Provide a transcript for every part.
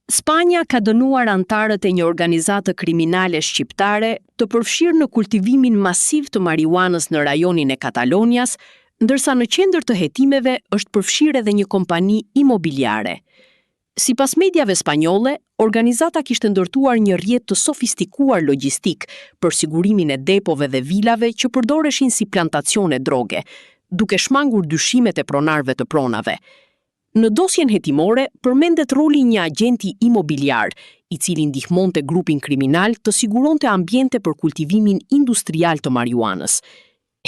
Spanja ka dënuar anëtarët e një organizate kriminale shqiptare të përfshirë në kultivimin masiv të marijuanës në rajonin e Katalonias, ndërsa në qendër të hetimeve është përfshirë edhe një kompani imobiliare. Sipas mediave spanjolle, organizata kishte ndërtuar një rrjet të sofistikuar logjistik për sigurimin e depove dhe vilave që përdoreshin si plantacione droge, duke shmangur dyshimet e pronarëve të pronave. Në dosjen hetimore përmendet roli i një agjenti imobiliar, i cili ndihmonte grupin kriminal të siguronte ambiente për kultivimin industrial të marijuanës.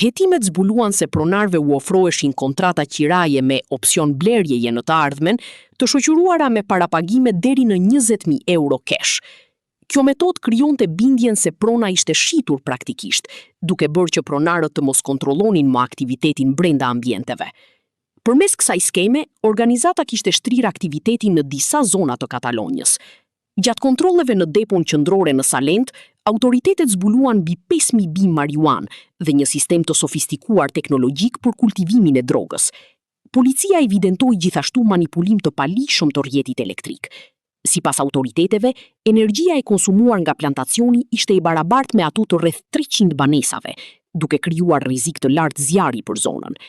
Hetimet zbuluan se pronarëve u ofroheshin kontrata qiraje me opsion blerjeje në të ardhmen, të shoqëruara me parapagime deri në 20.000 euro cash. Kjo metodë krijonte bindjen se prona ishte shitur praktikisht, duke bërë që pronarët të mos kontrollonin më aktivitetin brenda ambienteve. Përmes kësaj skeme, organizata kishte shtrirë aktivitetin në disa zona të Katalonjës. Gjatë kontrolleve në depon qendrore në Salent, autoritetet zbuluan mbi 5000 bimë marijuanë dhe një sistem të sofistikuar teknologjik për kultivimin e drogës. Policia evidentoi gjithashtu manipulim të paligjshëm të rrjetit elektrik. Sipas autoriteteve, energjia e konsumuar nga plantacioni ishte e barabartë me ato të rreth 300 banesave, duke krijuar rrezik të lartë zjarri për zonën.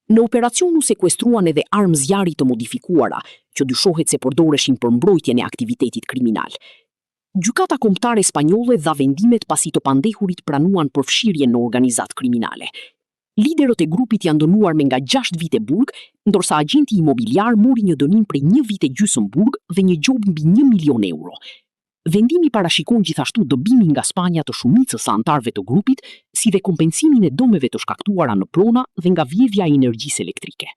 Në operacion u sekuestruan edhe armë zjarri të modifikuara, që dyshohet se përdoreshin për mbrojtjen e aktivitetit kriminal. Gjykata Kombëtare Spanjolle dha vendimet pasi të pandehurit pranuan përfshirjen në organizatë kriminale. Liderët e grupit janë dënuar me nga 6 vite burg, ndërsa agjenti imobiliar mori një dënim prej një vit e gjysmë burg dhe një gjobë mbi 1 milion euro. Vendimi parashikon gjithashtu dëbimin nga Spanja të shumicës së anëtarëve të grupit, si dhe kompensimin e dëmeve të shkaktuara në prona dhe nga vjedhja e energjisë elektrike.